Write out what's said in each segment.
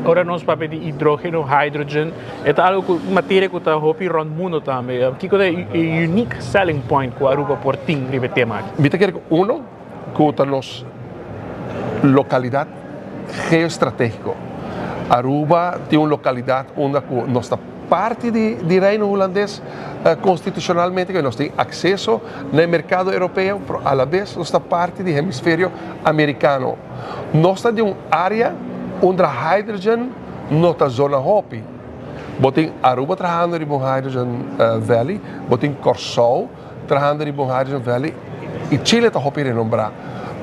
Ora nos papia di hidrogeno, hydrogen, e ta algo cu materia cu ta hopi rond mundo tambe. Kico ta e unique selling point cu Aruba por tin riba e tema aki? Mi ta kere cu uno, cu ta nos localidad geoestrategico. Aruba tin un localidad unda cu nos ta parti di Reino Hulandes constitucionalmente, cu nos tin acceso na e mercado europeo, pero alabes nos ta parti di hemisferio americano. Nos ta di un area unda hydrogen no ta zona hopi. Bo tin Aruba trahando riba un hydrogen valley, bo tin Kòrsou trahando riba un hydrogen valley i Chile ta hopi renombrá.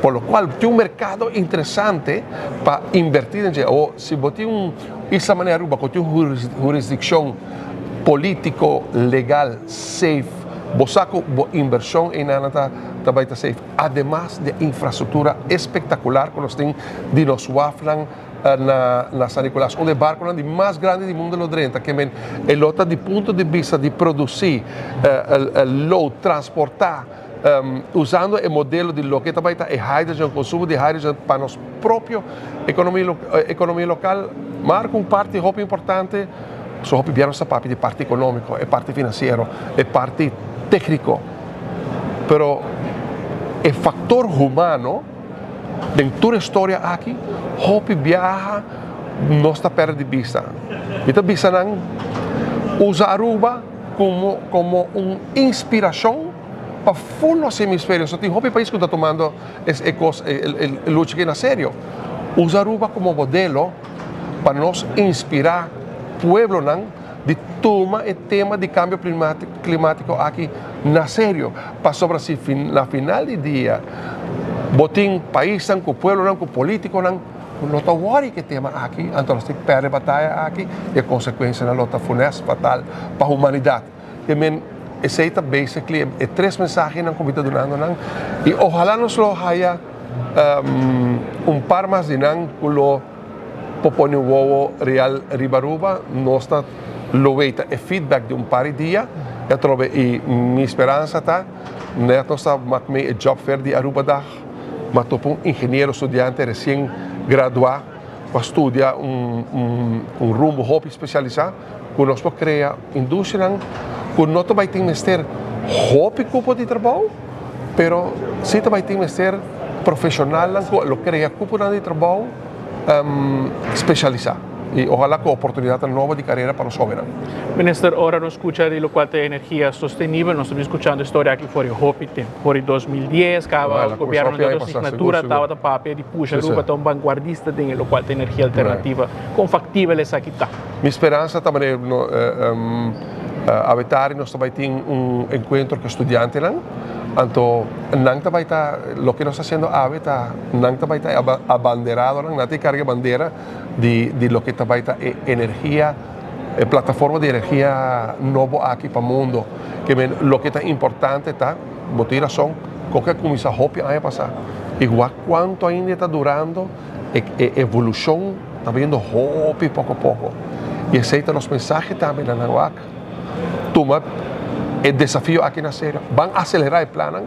Por lo cual tin un mercado interesante pa invertí den dje. Awor, si bo tin un isla manera Aruba ku tin un hurisdikshon polítiko, legal, safe, bo sa ku bo invershon einan ta ta bai ta safe. Ademas di e infrastruktura espektakular ku nos tin di nos wafnan na na San Nicolas, unda e barkonan di mas grandi di mundu lo drenta, ke men e lo ta di punto di bista di produsí load, transportá, usando e modelo di loke ta bai ta e hydrogen, konsumo di hydrogen pa nos propio ekonomia ekonomia lokal, marka un parti hopi importante, so hopi bia nos ta papia di parti ekonómiko, e parti finansiero, e parti tékniko, pero e faktor humano den tur e storia aki hopi biaha nos ta pèrdè di bista. Mi ta bisa nan usa Aruba komo komo un inspirashon pa ful nos hemisferio. So tin hopi pais ku ta tumando es e kos e lucha aki na serio. Usa Aruba komo modelo pa nos inspirá pueblonan di tuma e tema di kambio klimátiko aki na serio. Pasobra si na final di dia bo tin paisnan ku pueblonan ku polítikonan ku no ta wòri ku e tema aki, anto nos tin pèrdè bataya aki i e konsekuensianan lo ta funèst, fatal pa humanidat. Te men esei ta basically e tres mensahenan ku mi ta dunando nan i ohalá nos lo haya un par mas di nan ku lo por pone un wowo real riba Aruba. Nos ta lo weita e feedback di un par di dia i atrobe i mi speransa ta net nos ta mak mee e job fair di Arubadag ma topa un ingeniero studiante resien gradua ku a studia un un rumbo hopi spesialisá ku nos por krea industrianan ku no ta bai tin mester hopi kupo di trabou pero si ta bai tin mester profeshonalnan ku lo krea kuponan di trabou spesialisá i ojalá ku oportunidatnan nobo di karera pa nos hóbennan. Minister, ora nos skucha di lokual ta energia sostenibel, nos ta bin skuchando e storia aki for di hopi tempu. For di 2010 kaba gobièrnu di otro signatura tabata papia di pusha Aruba ta un vanguardista den e lokual ta energia alternativa. Kon faktibel esaki ta? Mi speransa ta manera awe tardi nos ta bai tin un enkuentro ku studiantenan, anto nan ta bai ta loke nos ta hasiendo awe ta nan ta bai ta e abanderadonan, nan ta e karga e bandera di di loke ta bai ta e energia, e plataforma di energia nobo aki pa mundo. Ke men loke ta importante ta, bo tin rason, koke a kuminsá hopi aña pasá i wak kuantu ainda e ta durando e e evolushon ta bayendo hopi poko poko. I esei ta nos mensahe tambe na nan wak, tuma e desafio aki na serio, ban aselerá e plannan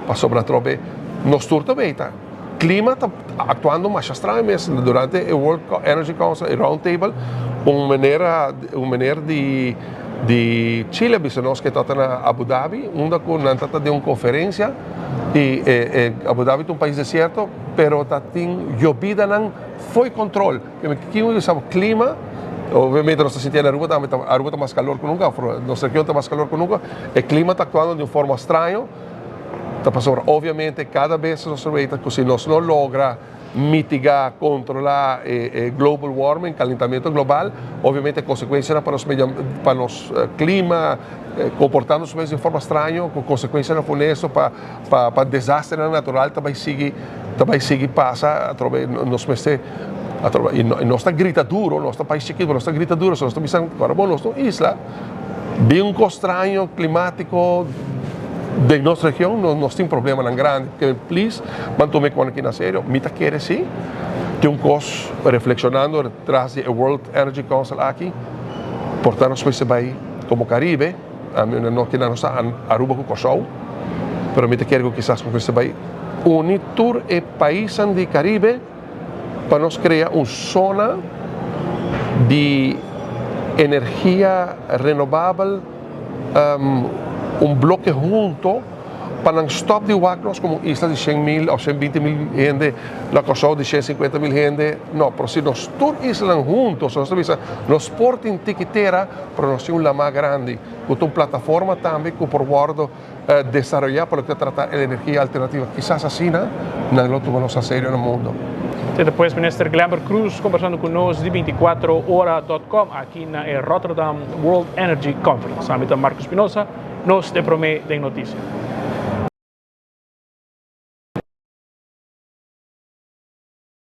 pasobra atrobe nos tur ta weita. Klima ta aktuando masha straño mes. Durante e World Energy Council, e round table, un manera, un meneer di di Chile a bisa nos ke tabata na Abu Dhabi, unda ku nan tabata den un konferensia i e e Abu Dhabi ta un pais desierto, pero ta tin yobidanan fo'i kontrol. Kico cu sa clima, obviamente nos ta sinti na Aruba tambe, Aruba ta mas calor cu nunca, nos region ta mas calor cu nunca, e clima ta actuando di un forma straño, ta pasobra obviamente cada bes nos ta weta cu si nos no logra mitiga, controla e global warming, calentamiento global, obviamente e consecuencianan pa nos medio, pa nos clima, comportando su mes di un forma straño, cu consecuencianan funesto pa pa desasternan natural ta bay sigui ta bay sigui pasa atrobe nos mester atrobe y nos ta grita duro nos ta pais chikito nos ta grita duro so nos ta bisa ora bo nos ta un isla bin un cos straño climatico den nos region nos tin problemanan grandi ke please ban tuma e con aki na serio mi ta kere si tin un cos reflexionando tras di e World Energy Council aki por ta nos mester bay como Caribe. Ami no keda nos ta Aruba ku Kòrsou, pero mi ta kere ku kisas nos mester bai uni tur e paisnan di Karibe pa nos krea un zona Di energia renobabel, un bloke hunto pa nan stop di wak nos como un isla di 100 mil of 120 mil hende, na Corsou di 150 mil hende. No, pero si nos tur islanan hunto, nos bisa, nos por tin tiki tera, pero nos tin un lama grandi, cu un plataforma tambe cu por wordo desaroya pa loke ta trata energia alternativa. Kisas asina, nan lo tuma nos na serio na mundo. Y despues Minister Glenbert Croes combersando cu nos di 24ora.com aki na Rotterdam World Energy Conference. Ami ta Marco Espinosa, nos ta Prome den Noticia.